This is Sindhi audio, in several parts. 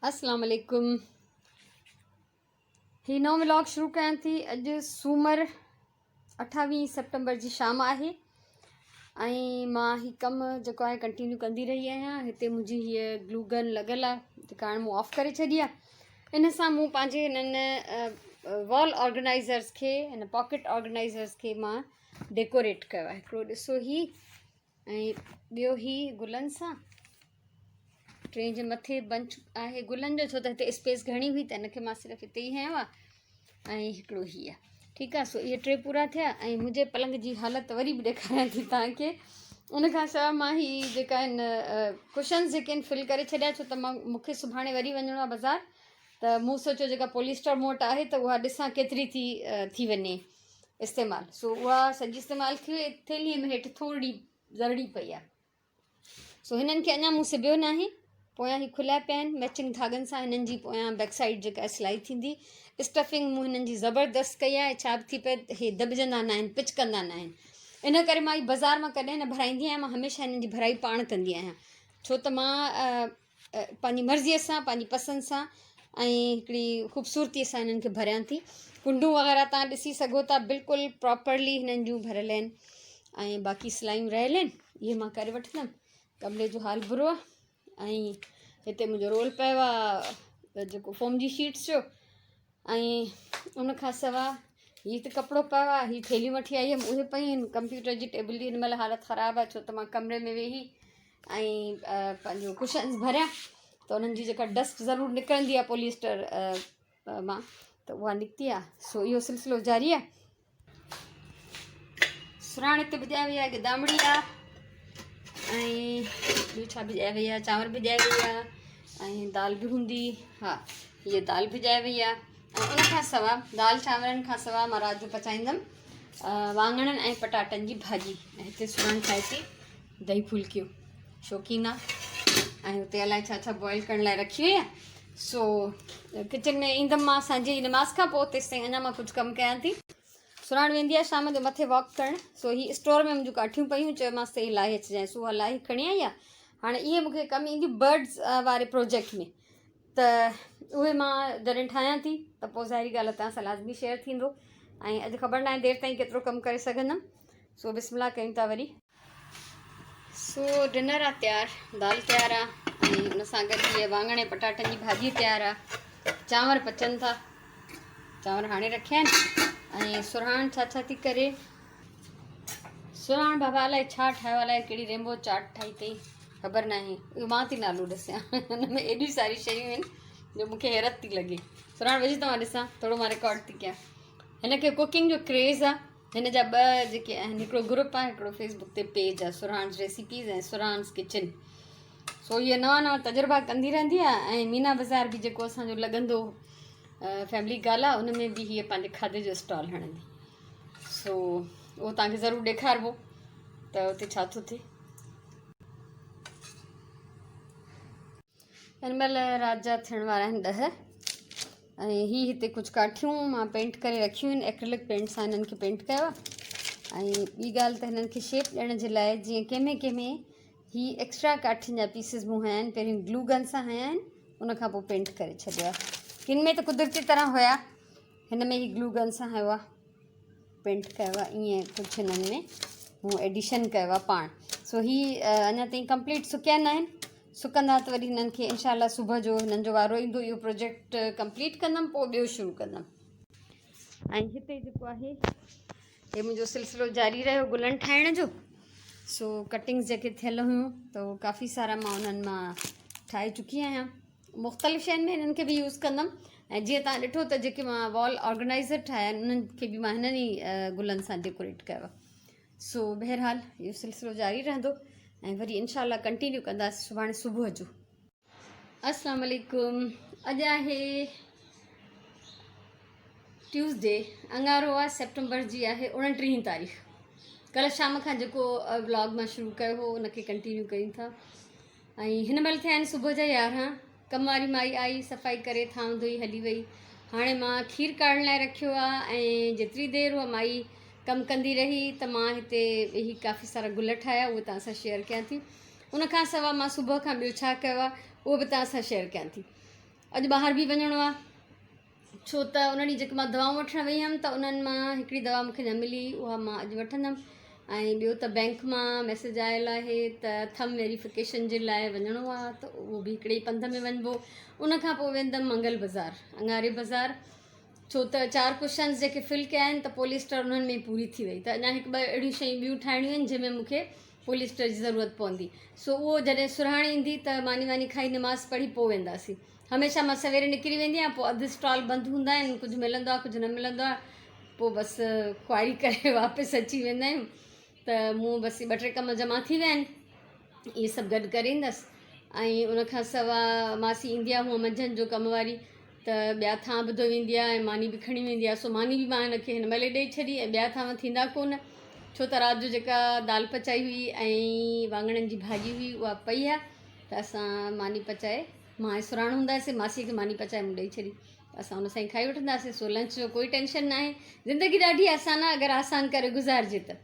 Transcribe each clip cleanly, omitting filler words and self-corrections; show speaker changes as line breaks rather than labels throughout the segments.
اسلام عليڪم هي نئون ولاگ شروع ڪيان ٿي اڄ سومر 28 سيپٽمبر جي شام آهي ۽ مان هي ڪم جيڪو آهي ڪنٽينيو ڪندي رهي آهيان هتي منهنجي هيء گلو گن لڳل آهي جيڪا هاڻي مون آف ڪري ڇڏي آهي ان سان مون پنهنجي هنن وال آرگنائزرس کي هن پاڪيٽ آرگنائزرس کي مان ڊيڪوريٽ ڪيو آهي هڪڙو ڏسو هي ۽ ٻيو هي گلن سان ٽين جي مٿي بنچ آهي گلن جو ڇو ته هتي اسپيس گهڻي هئي ته ان کي مان صرف هتي ئي هنيو آهي ۽ هڪڙو هي آهي ٺيڪ آهي سو اهي ٽي پورا ٿيا ۽ منهنجي پلنگ جي حالت وري به ڏيکاريان ٿي توهان کي ان کان سواء مان هي جيڪا آهن ڪشنز جيڪي آهن فل ڪري ڇڏيا ڇو ته مان مونکي سڀاڻي وري وڃڻو آهي بازار ته مون سوچيو جيڪا پوليسٽر مون وٽ آهي ته اها ڏسان ڪيتري ٿي ٿي وڃي استعمال سو اها سڄي استعمال ٿي وئي ٿيلهي ۾ هيٺ ٿورڙي ذرڙي پئي آهي سو هنن کي اڃا مون سبيو ناهي پويان هي کليا پيا آهن ميچنگ ڌاڳن سان هنن جي پويان بيڪ سائيڊ جيڪا سلائي ٿيندي اسٽفنگ مون هنن جي زبردست ڪئي آهي ڇا به ٿي پئي هي دٻجندا نه آهن پچڪندا نه آهن ان ڪري مان هي بازار مان ڪڏهن نه ڀرائيندي آهيان مان هميشه هنن جي ڀرائي پاڻ ڪندي آهيان ڇو ته مان پنهنجي مرضيء سان پنهنجي پسند سان ۽ هڪڙي خوبصورتيء سان هنن کي ڀريان ٿي ڪنڊون وغيره تان ڏسي سگهو ٿا بلڪل پراپرلي هنن جون ڀريل آهن ۽ باقي سلايون رهيل آهن اهي مان ڪري وٺندم ڪمري جو حال برو آهي ۽ هتي منهنجو رول پيو آهي جيڪو فوم جي شيٽس جو ۽ ان کان سوا هي ته ڪپڙو پيو آهي هي ٿيلهيون وٺي آئي هيم اهي پيون آهن ڪمپيوٽر جي ٽيبل جي هن مهل حالت خراب آهي ڇو ته مان ڪمري ۾ ويهي ۽ پنهنجو ڪشنز ڀريا ته انهن جي جيڪا ڊسٽ ضرور نڪرندي آهي پوليسٽر مان ته اها نڪتي آهي سو اهو سلسلو جاري آهي سراڻ هتي ڀڄائي وئي آهي گدامڙي آهي ۽ ٻيو ڇا ڀڄائي وئي آهي چانور ڀڄائي وئي آهي ۽ دال به هوندي ها هيء دال ڀڄائي وئي آهي ۽ ان کان سوا دال چانورن کان سوا مان رات جو پچائيندم واڱڻن ۽ پٽاٽن جي ڀاڄي ۽ هتي سرڻ ٺاهي ٿي دهي ڦلڪيون شوقين آهي ۽ هتي الائي ڇا ڇا بوائل ڪرڻ لاء رکي وئي آهي سو ڪچن ۾ ايندم مان سانجهي جي نماز کان پوء تيستائين اڃا مان ڪجهه ڪم ڪيان ٿي سراڻ ويندي آهي شام جو مٿي واڪ ڪرڻ سو هي اسٽور ۾ منهنجون ڪاٺيون پيون چيومانس ته هي لاهي اچجانء سو اها لاهي کڻي آئي آهي هاڻي اهي مونکي ڪم اينديون برڊز واري پروجيڪٽ ۾ ته اهي مان جڏهن ٺاهيان ٿي ته پوء ظاهري ڳالهه توهان سان لازمي شيئر ٿيندو ۽ اڄ خبر ناهي دير تائين ڪيترو ڪم ڪري سگهندم سو بسم الله ڪيون ٿا وري سو ڊنر آ تيار دال تيار آ ۽ ان سان گڏ هيء واڱڻ ۽ پٽاٽن جي ڀاڄي تيار آ چانور پچن ٿا چانور هاڻي رکيا آهن ۽ سرهاڻ ڇا ڇا ٿي ڪري سرهاڻ بابا الائي ڇا ٺاهيو الائي ڪهڙي ريمبو چاٽ ٺاهي اٿئي خبر ناهي اهو مان ٿي نالو ڏسيان هن ۾ ايڏيون ساري شيون آهن جو مونکي حيرت ٿي لڳي سرهاڻ وجهي ته مان ڏسان ٿورو مان رڪارڊ ٿي ڪيان هن کي ڪوڪنگ جو ڪريز آ هن جا ٻه جيڪي آهن هڪڙو گروپ آهي هڪڙو فيس بڪ تي پيج آهي سرهاڻز ريسيپيز ۽ سرهاڻز ڪچن سو اهي نوان نوان تجربا ڪندي رهندي آهي ۽ مينا بازار به جيڪو اسانجو لڳندو فيملي گالا ان ۾ به هيء پنهنجي کاڌي جو اسٽال هڻندي سو اهو توهان کي ضرور ڏيکاربو ته اتي ڇا ٿو ٿئي. هن مهل رات جا ٿيڻ وارا آهن 10 ۽ هي هتي ڪجهه ڪاٺيون مان پينٽ ڪري رکيون آهن ايڪريلڪ پينٽ سان هنن کي پينٽ ڪيو آهي ۽ ٻي ڳالهه ته هنن کي شيپ ڏيڻ جي لاء جيئن ڪنهن ۾ ڪنهن ۾ هي ايڪسٽرا ڪاٺين جا پيسز مون هنيا آهن پهرين گلو گن سان هنيا آهن ان کان پوء پينٽ ڪري ڇڏيو آهي ڪن ۾ ته قدرتي طرح هيا هن ۾ هي گلو گن سان هنيو آهي پينٽ ڪيو آهي ائين ڪجهه هنن ۾ مون ايڊيشن ڪيو آهي پاڻ سو هي اڃا تائين ڪمپليٽ سڪيا نه آهن سڪندا ته وري هنن کي انشاء الله صبح جو هنن جو وارو ايندو اهو پروجيڪٽ ڪمپليٽ ڪندم پوء ٻيو شروع ڪندم ۽ هتي جيڪو آهي هي منهنجو سلسلو جاري رهيو گلن ٺاهڻ جو سو ڪٽنگس جيڪي ٿيل هيون ته ڪافي سارا مان انهن مان ٺاهي چڪي آهيان مختلف شين ۾ هنن کي به يوز ڪندم ۽ جيئن توهان ڏٺو ته جيڪي مان وال آرگنائزر ٺاهيا آهن انهن کي به مان هنن ئي گلن سان ڊيڪوريٽ ڪيو آهي سو بهرحال اهو سلسلو جاري رهندو ۽ وري انشاء الله ڪنٽينيو ڪنداسين سڀاڻي صبح جو. السلام عليڪم اڄ آهي ٽيوزڊي اڱارو آهي سيپٽمبر جي آهي 29 تاريخ ڪلهه شام کان جيڪو ولاگ مان شروع ڪيو هو ان کي ڪنٽينيو ڪيون ٿا ۽ هن مهل ٿيا آهن صبح جا 11. ڪم واري مائي آئي، صفائي ڪري ٿانو ڌوئي هلي وئي. هاڻي مان کير ڪاڙهڻ لاء رکيو آ ۽ جيتري دير اها مائي ڪم ڪندي رهي ته مان هتي ويهي ڪافي سارا گل ٺاهيا اهي توهان سان شيئر ڪيان ٿي. ان کان سواء مان صبح کان ٻيو ڇا ڪيو آ اهو به توهان سان شيئر ڪيان ٿي. اڄ ٻاهر به وڃڻو آهي ڇو ته ان ڏينهن جيڪي مان دوائون وٺڻ وئي هيم ته انهن مان هڪڙي دوا مون کي نه ملي اها مان اڄ وٺندم ۽ ٻيو ته بئنڪ مان ميسيج آيل آهي ته ٿم ويريفڪيشن جي لاء وڃڻو آهي ته اهو به هڪڙي ئي پنڌ ۾ وڃبو ان کان پوء ويندم منگل بازار اڱاري بازار ڇو ته چار ڪوشنز جيڪي فل ڪيا آهن ته پوليسٽر انهن ۾ پوري ٿي وئي ته اڃا هڪ ٻه اهڙيون شيون ٻيون ٺاهڻيون آهن جنهن ۾ مون کي پوليسٽر جي ضرورت پوندي سو اهو جڏهن سرهاڻي ايندي ته ماني واني کائي نماز پڙهي پوء وينداسين هميشه مان سوير نڪري ويندي آهيان پوء اڌ اسٽال بند هوندا آهن ڪجهه ملندو آهي ڪجهه نه ملندو آهي پوء بس خواري ڪري واپس اچي ويندا آهيون ته مون بس ٻه ٽي ڪم جمع ٿي ويا آهن اهي سڀ گڏ ڪري ايندس ۽ ان کان سوا ماسي ايندي آهي هونء منجهند جو ڪم واري ته ٻيا ٿانء به ڌوئي ويندي آهي ۽ ماني به کڻي ويندي آهي سو ماني به مان هن کي هن مهل ئي ڏئي ڇڏي ۽ ٻيا ٿانء ٿيندا ڪونه ڇو ته رات جو جيڪا دال پچائي هئي ۽ واڱڻن جي ڀاڄي هئي اها پئي آهي ته اسان ماني پچائي مان ۽ سراڻ هونداسين ماسيء کي ماني پچائي مون ڏئي ڇڏي اسان ان سان ئي کائي وٺنداسين سو لنچ جو ڪوئي ٽينشن ناهي زندگي ڏاڍي آسان آهي اگر آسان ڪري گذارجي ته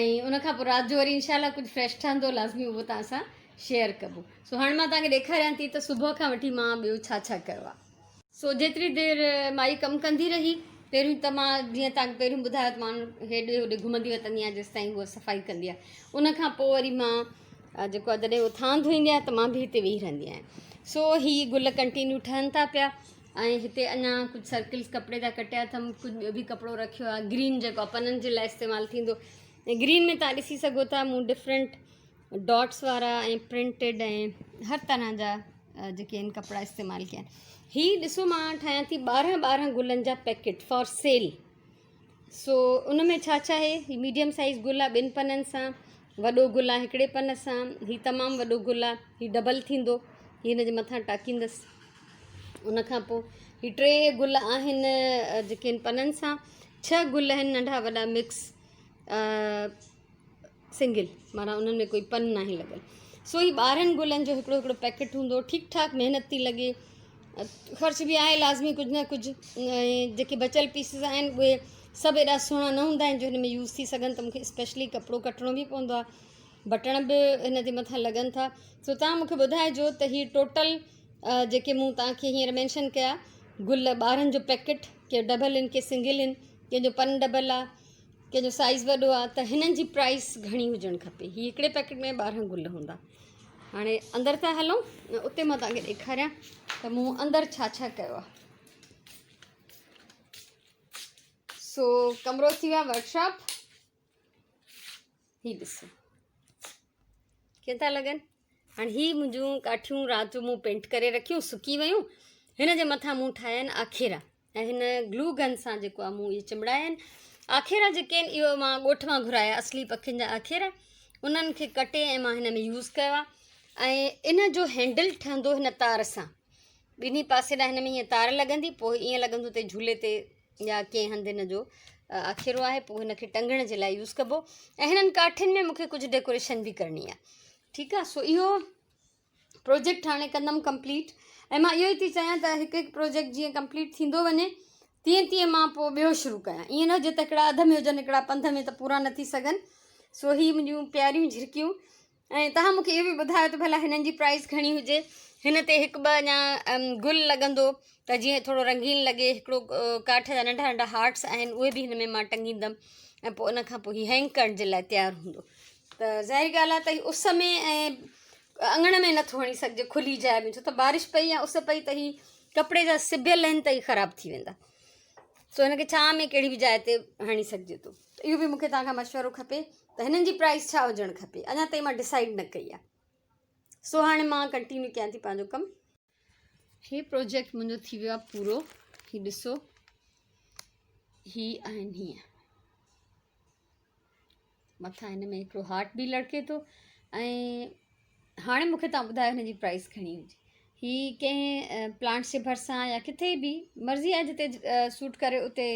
۽ ان کان پوء رات جو وري انشاء الله ڪجهه فريش ٺهندو لازمي اهو توهان سان شيئر ڪبو سو هاڻي مان توهان کي ڏيکاريان ٿي ته صبح کان وٺي مان ٻيو ڇا ڇا ڪيو آهي سو جيتري دير مائي ڪم ڪندي رهي پهريون ته مان جيئن توهان کي پهريون ٻڌايو ته مان هيڏي هوڏي گهمندي وتندي آهيان جيستائين هوء صفائي ڪندي آهي ان کان پوء وري مان جيڪو آهي جڏهن هو ٿانء ڌوئيندي آهي ته مان به هتي ويهي رهندي آهيان سو هي گل ڪنٽينيو ٺهن ٿا پيا ۽ هتي اڃا ڪجهه سرڪلز ڪپڙي جا ڪٽيا اٿم ڪجهه ٻيو به ڪپڙو رکيو آهي گرين جيڪو آهي پنن جي لاء استعمال ٿيندو ۽ گرين ۾ تان ڏسي سگهو ٿا مون ڊفرنٽ ڊاٽس وارا ۽ پرنٽيڊ ۽ هر طرح جا جيڪي آهن ڪپڙا استعمال ڪيا آهن هي ڏسو مان ٺاهيان ٿي ٻارهن ٻارهن گلن جا پيڪيٽ فار سيل سو ان ۾ ڇا ڇا آهي هي ميڊيم سائيز گل آهي ٻن پنن سان وڏو گل آهي هڪڙي پن سان هي تمام وڏو گل آهي هي ڊبل ٿيندو هي هن جي مٿان ٽاڪيندس ان کان پوء هي ٽي گل آهن جيڪي آهن پنن سان ڇهه گل آهن ننڍا وڏا مڪس سنگل معنيٰ انهن ۾ ڪوئي پن ناهي لڳل سو هي ٻارهن گلن جو هڪڙو هڪڙو پيڪيٽ هوندو ٺيڪ ٺاڪ محنت ٿي لڳي خرچ به آهي لازمي ڪجهه نه ڪجهه ۽ جيڪي بچيل پيسز آهن اهي سڀ ايڏا سهڻا نه هوندا آهن جو هن ۾ يوز ٿي سگهن ته مونکي اسپيشلي ڪپڙو ڪٽڻو به پوندو آهي بٽڻ به هن جي مٿان لڳن ٿا سو توهان مونکي ٻڌائجو ته هي ٽوٽل جيڪي مون توهان کي هينئر مينشن ڪيا گل ٻارهن جو پيڪيٽ ڪي ڊبل آهن ڪي سنگل آهن ڪنهن جو پن ڊبل آهي ڪنهن جو سائيز وڏو آ ته هنن جي پرائس گهڻي هجڻ کپي هي هڪڙي پيڪيٽ ۾ 12 گل هوندا هاڻي اندر ٿا هلون اتي مان توهان کي ڏيکاريان ته مون اندر ڇا ڇا ڪيو آ سو ڪمرو ٿي ويو ورڪشاپ هي ڏسو ڪيئن ٿا لڳن هاڻي هي منهنجون ڪاٺيون رات جو مون پينٽ ڪري رکيون سڪي ويون هن جي مٿان مون ٺاهيا آهن آکيرا ۽ هن گلو گن سان جيڪو آهي مون اهي چنبڙايا آهن آکيرا جيڪي آهن اهو مان ڳوٺ مان گهرايا اصلي پکين جا آکيرا انهن کي ڪٽي ۽ مان هن ۾ يوز ڪيو آهي ۽ ان جو هينڊل ٺهندو هن تار سان ٻنهي پاسي ڏانهن هن ۾ هيئن تار لڳندي پوء ائين لڳندو ته جهولي تي يا ڪنهن هنڌ هن جو آکيرو آهي پوء هن کي ٽنگڻ جي لاء يوز ڪبو ۽ هنن ڪاٺين ۾ مونکي ڪجهه ڊيڪوريشن به ڪرڻي آهي ٺيڪ آهي سو اهو پروجيڪٽ هاڻي ڪندم ڪمپليٽ ۽ مان اهو ئي ٿي چاهيان ته هڪ هڪ پروجيڪٽ جيئن ڪمپليٽ ٿيندو وڃي تيئن تيئن مان پوء ٻيو شروع ڪيان ائين نه هجي ته هڪڙا اڌ ۾ هجن هڪڙا پنڌ ۾ ته پورا نه ٿي سگهن سو هي منهنجون پياريون جهرڪيون ۽ توهان مون کي اهو به ٻڌايو ته ڀلا هنن جي پرائس گهڻي هجي هن تي هڪ ٻه اڃا گل لڳندو ته جيئن ٿورو رنگين لڳي هڪڙو ڪاٺ جا ننڍا ننڍا هارٽس آهن اهي به هن ۾ مان ٽنگيندم ۽ پوء ان کان پوء هي هينگ ڪرڻ جي لاء تيار هوندو ته ظاهري ڳالهه آهي ته هي اس ۾ ۽ اڱڻ ۾ نٿو هڻي سگهجي کلي جاء ۾ ڇو ته بارش پئي يا اس پئي ته هي ڪپڙي جا سبيل آهن ته هي خراب ٿي ويندا سو هن کي ڇانء ۾ ڪهڙي به جاء تي هڻي سگهجي ٿو ته اهو به مون کي توهان کان مشورو کپي ته هنن جي پرائس ڇا هجڻ کپي اڃا تائين مان ڊسائيڊ نه ڪئي آهي سو هاڻي مان ڪنٽينيو ڪيان ٿي پنهنجو ڪم هي پروجيڪٽ منهنجو ٿي ويو آهي پورو هي ڏسو هي آهن هيئن مٿان هن ۾ هڪڙو هارٽ به لڙڪي ٿو ۽ هاڻي مونکي تان ٻڌايو هن جي پرائس گهڻي هجي هي ڪنهن پلانٽس جي ڀرسان يا ڪٿي به مرضي آهي جتي سوٽ ڪري اتي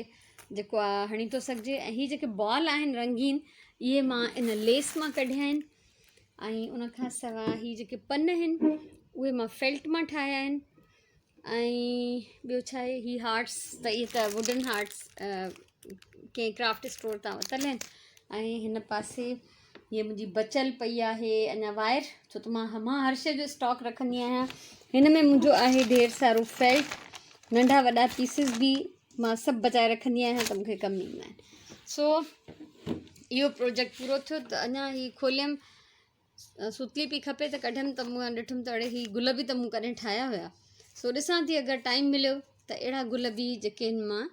جيڪو آهي هڻي ٿو سگهجي ۽ هي جيڪي بال آهن رنگين اهي مان ان ليس مان ڪڍيا آهن ۽ ان کان سواء هي جيڪي پن آهن اهي مان فيلٽ مان ٺاهيا آهن ۽ ٻيو ڇا آهي هي هارٽس ته اهي ته ووڊن هارٽس ڪنهن ڪرافٽ اسٽور تان ورتل آهن ۽ هن پاسي هيء منهنجي بچل پئي آهي اڃا وائر ڇو ته مان مان هر شيء جو اسٽاڪ رکندي آهيان هن ۾ منهنجو آهي ڍير سارو فيلٽ، ننڍا وڏا پيسز به مان سڀ بچائي رکندي آهيان ته مون کي ڪم ايندا آهن. سو اهو پروجيڪٽ پورو ٿيو ته اڃا هي کوليم سوتلي پئي کپي ته ڪڍيم ته مون ڏٺم ته اڙي هي گل به ته مون ڪڏهن ٺاهيا هيا. سو ڏسان ٿي اگر ٽائيم مليو ته اهڙا گل به جيڪي آهن مان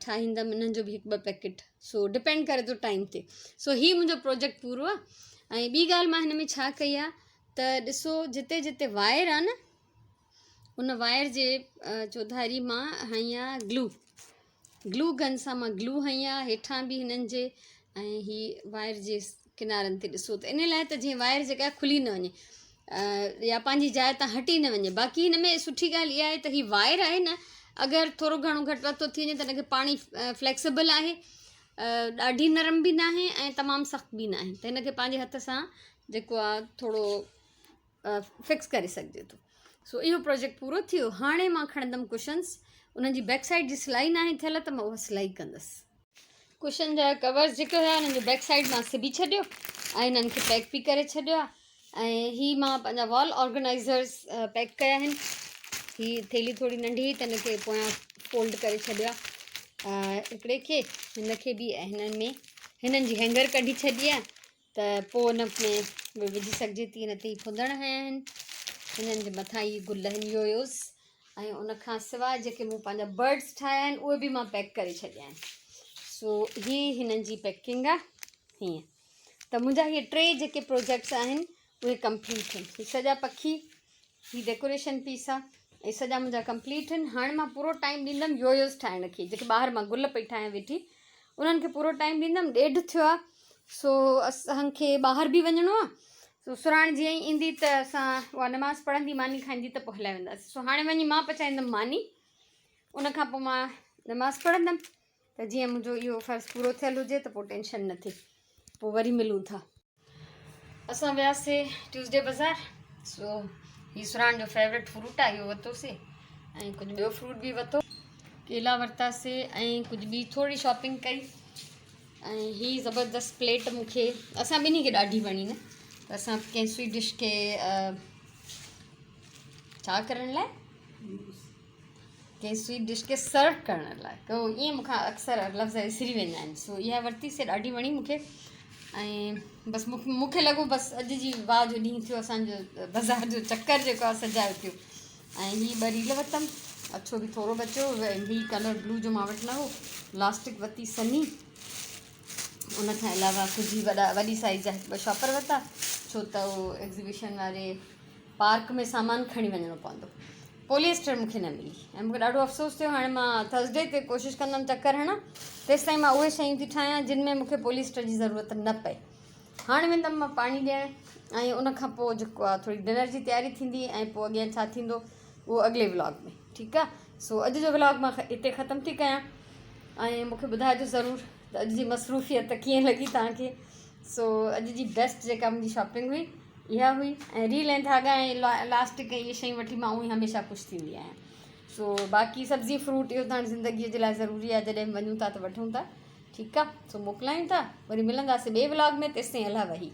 ٺاهيندم انهن جو به هڪ ٻه پيڪيٽ. سو ڊپينڊ ڪري ٿو ٽائيم تي. سو هي منهنجو پروجيڪٽ پورو آهي. ۽ ٻي ڳالهه مان هن ۾ ڇا ڪئي آهي ته ڏسو جتي جتي وائر آهي نه ان وائر جي چوڌاري مان هنئي آهي گلو. گلو گن سان مان گلو هنئي آهي هيٺان به هنن جي ۽ هي وائر جي ڪنارن تي ڏسو ته ان لاء ته جيئن وائر جيڪا کلي نه وڃي يا پنهنجي جاء تان هٽي نه وڃي. باقي هن ۾ سٺي ڳالهه اها آهي ته هي وائر آهي نه اگر ٿورو گهڻو گهٽ وڌ ٿو ٿي وڃي ته هن کي پاڻي فليڪسبل آهي، ڏاڍي نرم به ناهي ۽ تمام سخت به ناهي ته هن کي پنهنجي هٿ سان جيڪو آهي ٿورو فڪس ڪري سگهجي ٿو. سو اهو پروجيڪٽ پورو ٿي ويو. هاڻي مان کڻندم ڪشنس، انهن جي بيڪ سائيڊ جي سلائي ناهي ٿيل ته مان اها سلائي ڪندس. ڪشن جا ڪورز جيڪي هيا انهن جو بيڪ سائيڊ مان سبي ڇڏيو ۽ انهن کي پيڪ به ڪري ڇڏيو آهي. ۽ هي مان پنهنجا وال آرگنائزرز پيڪ ڪيا آهن. هي ٿيلهي ٿوري ننڍي هئي ته هن کي پويان فولڊ ڪري ڇڏيو آهي هڪڙي کي، هن کي به ۽ هنن ۾ هنن جي هينگر ڪڍي ڇڏي آهي ته پوء ان ۾ وجهي سگهجي ٿي. هن تي هي ڦندڻ هنيا آهن، هنن جي مٿان هي گل آهن يويوز. ۽ ان کان سواء جيڪي مون پنهنجا برڊس ٺاهيا آهن اهي به مان پيڪ ڪري ڇڏيا آهن. سو هي هنن جي پيڪنگ آهي. هيئن ته منهنجا هي ٽي جيڪي پروجيڪٽس آهن اهي ڪمپليٽ آهن. هي سڄا پکي، هي ڊيڪوريشن پيس آهي، هي سڄا منهنجا ڪمپليٽ آهن. هاڻي مان پورو ٽائيم ڏيندم يويوز ٺاهڻ کي، جيڪي ٻاهر مان گل پئي ٺاهيان ويٺي انهن کي پورو ٽائيم ڏيندم. ڏيڍ ٿيو آهي سو اسان کي ٻاهر به وڃڻو آهي. سو سراڻ جيئن ئي ايندي ته اسان اها نماز پڙهندي ماني کائيندي ته پوء هليا وينداسين. سو هاڻي وڃي مان پچائيندم ماني، ان کان پوء مان نماز پڙهندم ته جيئن منهنجو اهو فرض پورو ٿيل هجي ته پوء ٽينشن نه ٿئي. پوء وري ملون ٿا. اسان وياسي ٽيوزڊي بازار. سو هي سراڻ جو فيورٽ فروٽ آهي، اهو ورتوسي ۽ ڪجهه ٻيو فروٽ به ورتو، ڪيلا ورتاسي ۽ ڪجهه ٻي ٿوري شاپنگ ڪئي. ۽ هي زبردست پليٽ مون کي اسان ٻنهي کي ڏاڍي وڻي نه ته اسان ڪنهن سوئيٽ ڊش کي ڇا ڪرڻ لاء ڪنهن سوئيٽ ڊش کي سرو ڪرڻ لاء ته ائين مون کان اڪثر لفظ وسري ويندا آهن. سو اها ورتي سي ڏاڍي وڻي مون کي ۽ بس مون کي لڳو بس اڄ جي واهه جو ڏينهن ٿيو، اسانجو بازار جو چڪر جيڪو آهي سجايو ٿيو. ۽ هي ٻه ريل ورتم، اڇو به ٿورو بچيو، هي ڪلر بلو جو مان وٽ نه هو. لاسٽڪ ورتي سنهي، ان کان علاوه ڪجهه هي وڏا وڏي سائيز جا هڪ ٻه شاپر ورتا ڇو ته اهو ايگزيبيشن واري پارڪ ۾ سامان کڻي وڃڻو پوندو. پوليسٽر مون کي نه ملي ۽ مون کي ڏاڍو افسوس ٿيو. هاڻي مان ٿرسڊي تي ڪوشش ڪندم چڪر هڻان، تيستائين مان اهي شيون ٿي ٺاهيان جن ۾ مون کي پوليسٽر جي ضرورت نه پئي. هاڻي ويندم مان پاڻي ڏيڻ ۽ ان کان پوء جيڪو آهي ٿوري ڊنر جي تياري ٿيندي ۽ پوء اڳيان ڇا ٿيندو اهو اڳلي ولاگ ۾، ٺيڪ آهي. سو اڄ جو ولاگ مان هتي ختم ٿي ڪيان ۽ مون کي ٻڌائجو ضرور ته اڄ جي مصروفيت ڪيئن لڳي توهان کي. سو اڄ جي بيسٽ جيڪا منهنجي شاپنگ هئي اها هئي ۽ ريل ۽ ڌاڳا ۽ لاسٽڪ ۽ اهي شيون وٺي مان اونئي هميشه خوش ٿيندي آهيان. سو باقي سبزي فروٽ اهو ته هاڻي زندگيء جي لاء ضروري آهي، جڏهن وڃون ٿا ته وٺون ٿا، ٺيڪ آهي. سو موڪلايون ٿا، وري ملنداسين ٻئي ولاگ ۾، تيستائين الله وحي.